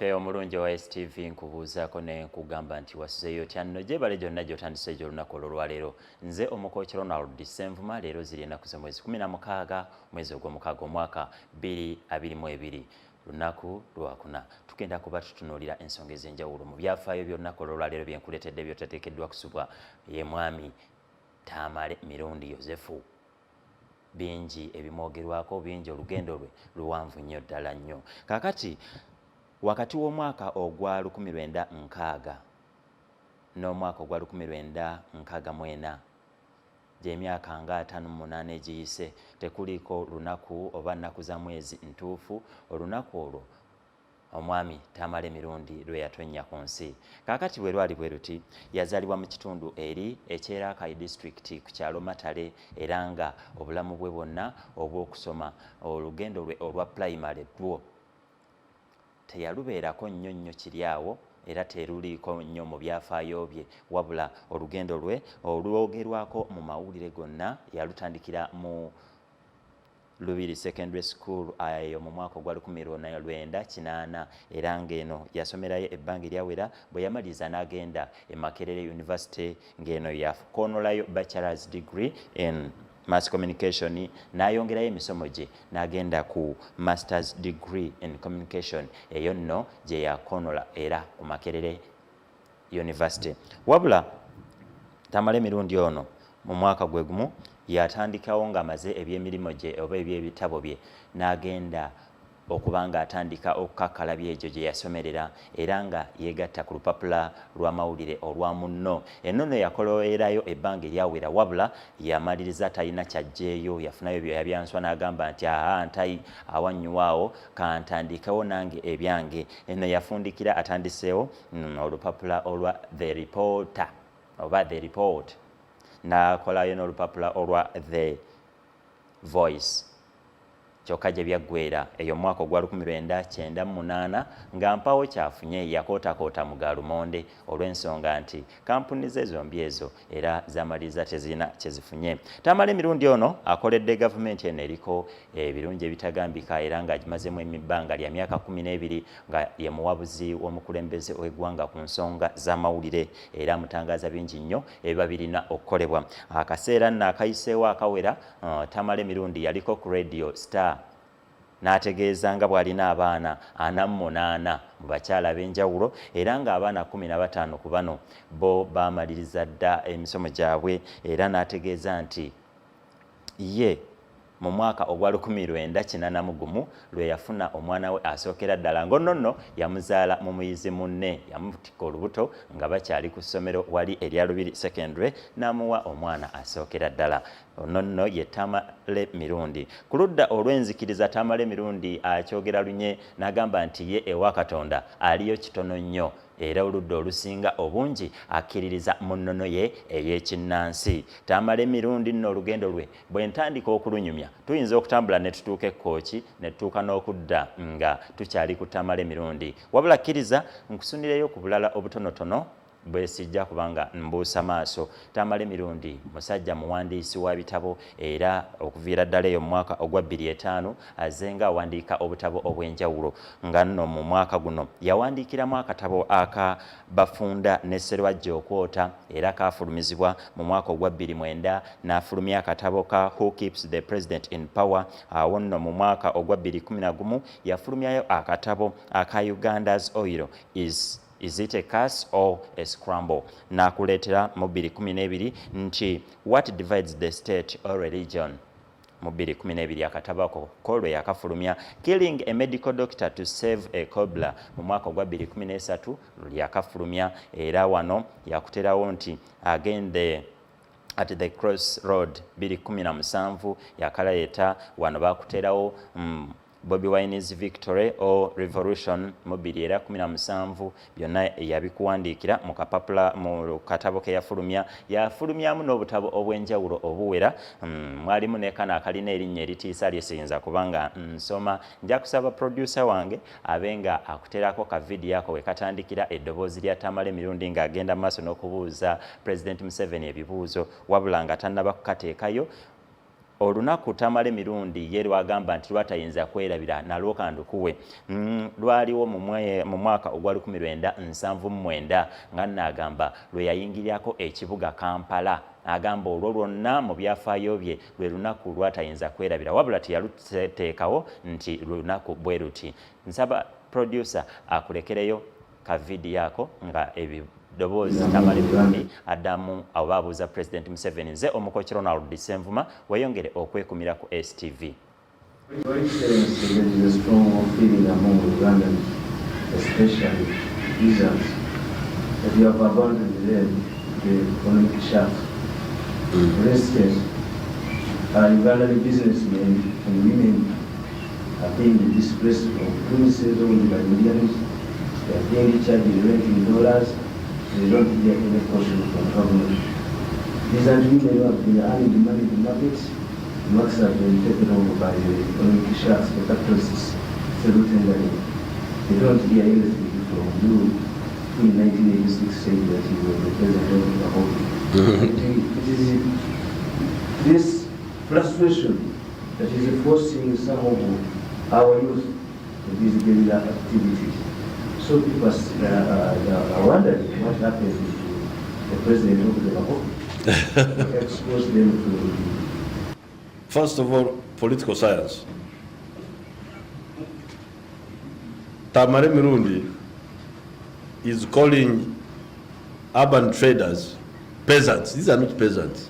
Waffe omulungi owa STV, nkubuuzaako ne nkugamba nti wasuzeeyo otya nno? Gyebale gyonna gy'otandise egy'olunaku olwolwaleero. Nze Omukoki Ronald Senvuma. Leero ziri ennaku z'omwezi 16, mwezi ogw'omukaaga, omwaka 2022, lunaku lwakuna. Tugenda kuba tutunuulira ensonga ez'enjawulo mu byafaayo by'olunaku olwolwaleero byenkuleetedde byotateekeddwa kusubwa. Ye mwami Tamale Mirundi Yosefu, bingi ebimwogerwako, bingi, olugendo lwe luwanvu nnyo ddala nnyo. Kaakati wakati w'omwaka ogwa 1960 n'omwaka ogwa 1964, gy'emyaka nga 58 egiyise, tekuliiko lunaku oba nnaku za mwezi ntuufu olunaku olwo omwami Tamale Mirundi lwe yatonnya ku nsi. Kaakati bwe lwali bwe luti, yazaalibwa mu kitundu eri eky'e Rakai Disitulikiti ku kyalo Matale, era nga obulamu bwe bwonna obw'okusoma, olugendo lwe olwa pulayimale lwo teyalubeerako nnyo nnyo kiri awo, era teruliiko nnyo mu byafaayo bye. Wabula olugendo lwe olwogerwako mu mawulire gonna yalutandikira mu Lubiri Secondary School eyo mu mwaka ogwa 1980, era ng'eno yasomerayo ebbanga eryawera. Bwe yamaliriza n'agenda e Makerere University, ng'eno yakonolayo bachelor's degree in mass communication, n'ayongerayo emisomo gye n'agenda ku master's degree in communication. Eyo nno gye yakonola era ku Makerere University. Wabula Tamale Emirundi ono mu mwaka gwe gumu yatandikawo, ng'amaze ebyemirimu gye oba ebyebitabo bye, n'agenda okuba nga atandika okukakkalabya egyo gye yasomerera, era nga yeegatta ku lupapula lw'amawulire olwa Munno. Ennono yakolerayo ebbanga eryawera, wabula yamaliriza talina kyajjeeyo, yafunayo byoya byanswa, n'agamba nti, "Aa, ntayi awannyuwaawo, kantandikewo nange ebyange." Eno yafundikira atandiseewo olupapula olwa The Reporter oba The Report, n'akolayo n'olupapula olwa The Voice. Kyokka gye byaggwera eyo omwaka ogwa 1998 nga mpawo kyafunye, yakootakoota mu galumonde olw'ensonga nti kampuni ze zombi ezo era zamaliriza tezirina kyezifunye. Tamala Emirundi ono akoledde gavumenti eno eriko ebirungi ebitagambika, era ng'agimazemu ebbanga lya myaka 12 nga ye muwabuzi w'omukulembeze w'eggwanga ku nsonga z'amawulire, era amutangaaza bingi nnyo ebiba birina okukolebwa. Akaseera nno akayiseewo akawera, Tamala Emirundi yaliko ku Radio Star n'ategeeza nga bw'alina abaana 48 mu bakyala ab'enjawulo, era ng'abaana 15 ku bano bo baamaliriza dda emisomo gyabwe, era n'ategeeza nti ye mu mwaka ogwa 1981 lwe yafuna omwana we asookera ddala, ng'onno nno yamuzaala mu muyizi munne, yamutikka olubuto nga bakyali ku ssomero wali erya Lubiri Secondary, n'amuwa omwana asookera ddala. Ono nno ye Tamale Mirundi. Ku ludda olw'enzikiriza, Tamale Mirundi akyogera lunye n'agamba nti ye ewa Katonda aliyo kitono nnyo, era oludda olusinga obungi akkiririza mu nnono ye ey'ekinnansi. Tamale Mirundi nno olugendo lwe bwe ntandika okulunyumya, tuyinza okutambula ne tutuuka ekkooki ne tutuuka n'okudda nga tukyali ku Tamale Mirundi. Wabula kkiriza nkusunireyo ku bulala obutonotono bwesijja kubanga mbuusa maaso. Tamale Mirundi musajja muwandiisi wa bitabo, era okuviira ddala eyo mu mwaka ogwa 2005 azze nga awandiika obutabo obw'enjawulo, nga nno mu mwaka guno yawandiikiramu akatabo aka Bafunda ne Serwajja Okwota, era kafulumizibwa mu mwaka ogwa 2009. N'afulumya akatabo ka Who Keeps the President in Power. Awo nno mu mwaka ogwa 2011 yafulumyayo akatabo aka Uganda's Oil, Is It a Curse or a Scramble? N'akuleetera mu 2012 nti What Divides the State or Religion. Mu 2012 akatabo ako kolwe yakafulumya. Killing a Medical Doctor to Save a Cobbler mu mwaka ogwa 2013 lyakafulumya, era wano yakuterawo nti Again the at the Crossroad. 2017 yakaleeta, wano bakuterawo Bobi Wine's Victory or Revolution mu 2017. Byonna yabikuwandiikira mu kapapula, mu katabo ke yafulumya. Yafulumyamu n'obutabo obw'enjawulo obuwera, mwalimu ne kano akalina erinnya eritiisa lyesiyinza kubanga nsoma. Nja kusaba producer wange abe nga akuterako ka vidiyo ako we katandikira eddoboozi lya Tamale Mirundi ng'agenda maaso n'okubuuza President Museveni ebibuuzo. Wabula nga tannaba kukateekayo. Olunaku Tamale Mirundi ye lwagamba nti lwatayinza kwerabira nalwo kandukuwe lwaliwo mu mwaka ogwa 1979 nga nnaagamba lwe yayingirirako ekibuga Kampala. Agamba olwo lwonna mu byafaayo bye lwe lunaku lwatayinza kwerabira, wabula teyaluteekawo nti lunaku bwe luti. Nsaba producer akulekereyo ka vidiyo ako nga ebiddoboozi Tamale Mirundi addamu oba abuuza President Museveni. Nze Omukoki Ronald Senvuma, weeyongere okwekumira ku STV. Your Excellency, there is a strong feeling among Ugandans, especially peasants, that you have abandoned them, the economic sharks. For instance, Ugandan businessmen and women are being displaced from premises owned by Indians. They are being charged rent in dollars. They don't get any portion from government. Peasant women who have been earning money in the markets, the markets have been taken over by the economic sharks, the capitalists, through tendering. They don't hear anything from you, who in 1986 said that you were the president of the whole. It is this frustration that is forcing some of our youth to these guerrilla activities. So people are wondering what happened to the president of the Republic. Expose them to the First of all, political science. Tamale Mirundi is calling urban traders peasants. These are not peasants.